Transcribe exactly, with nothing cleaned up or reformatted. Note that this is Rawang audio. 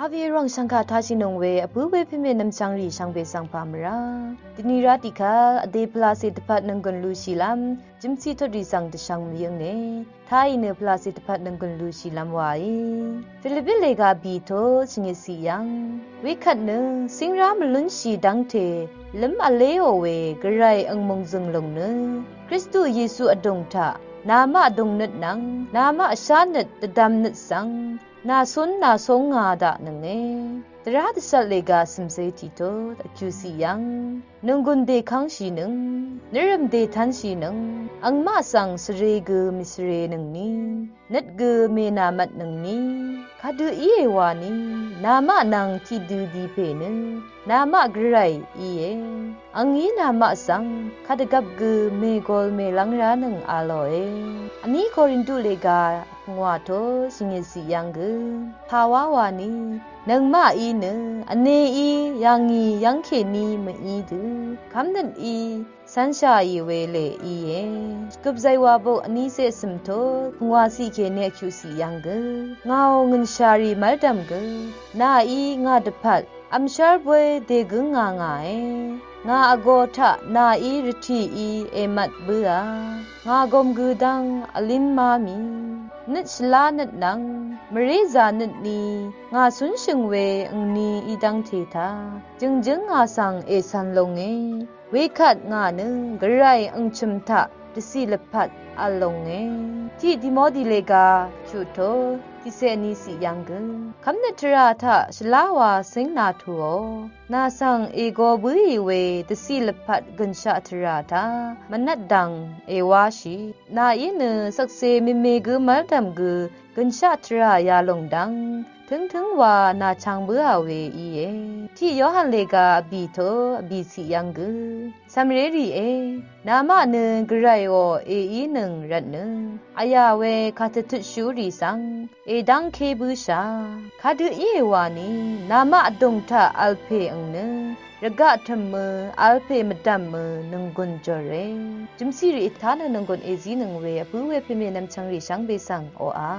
Avi rwàng shvngkà tashì nòngwe vpǿ we pvme nvmchvngrì shvngbe svng pà mvrá. Dvni rá tiqkvt vdè pvlacè dvpvt nònggùn lushìlv́m jømciq totrì svng dvshvng mvyǿnge. Tayì nø pvlacè dvpvt nònggùn lushìlv́m waí. Filippi lèga bì to shvngøtciq yv́ng. Wekvt nø cíngrá mvlúnshì dv́ngte lǿm vléò we gvray angmung zø̀nglùng nø Kristu Yesu vdùng taq namaq vdùng nøt nvng namaq shánøt dvdvm nøt svng nà cún nà cóng nga daqnønge. Dvrá dvshvt lèga cø̀mcé tiqtot vkyuciq yv́ng. Nònggùn dèkv́ngshìnøng, nvrø̀m dètv́nshìnøng, angmaq svng svre gø mìsvrenøngni, nøt gø mènàmvtnøngni, kadø íe wani, namaq nvng tiqdø dipè nø, namaq gvray íe. Angí namaq svng, kadvgvp gø mègol mèlv́ng ránøng a lòe. Vní Korindu lèga pungwà to shvngøtciq yv́ng gø, pàwá wani, nøngmaqí nø, vneí, yàngì yv́ngkèní mví dø, kv́mnøtí, cv́nshàì we lè íe. Shvgøp zaywà bok vnícé cø̀m to, pungwàciq kèní vkyuqciq yv́ng gø, ngàò ngø̀nshàrì mv́ldv̀m gø, nàí ngà dvpvt, vmshv́r bóy dègǿngà ngàe. Ngà vgo taq nàí rvtìí èmvt bǿà. Ngà gom gø dv́ng vlín má mì. Nøt shvlá nøt nvng, mvrézà nøtni, ngà cúnshø̀ng we angni í dv́ngte taq. Jø̀ngjǿng ngà svng ècv̄n longe. Wekvt ngà nø gvray angchø̀m taq dvciq lvpat v̄l longe. Tiq Timoti lèga chuq to tiqcé vníciq yv́ng gø. Kv́mnøt tvrà taq shvlá wa cíng na tuò. Nà svng ègo bǿì we dvciq lvpat gø̀nshaq tvrà taq mvnvt dvng èwáshì. Nàí nø shvkse mèmè gø mv́ldv̀m gø gø̀nshaq tvrà yalòng dvng. Tǿngtǿng wa nàchang bǿà we íe. Tiq Yohan lèga vbì to vbìciq yv́ng gø. Cv̀mré rìe, namaq nø gvrayò èínøng rvtnø, vyà we kàdvtutshúrì svng, èdv́ngké bǿshà. Kadø íe wani, namaq vdùng taq v̄l pè ang nø, rvgaq tø̀mø, v̄l pè mvdv̀mø, nònggùn jòrre. Jø̀mciq rì ètá nø nònggùn èzínøng we, vpǿ we pvme nvmchvngrì shvngbe svng oqà.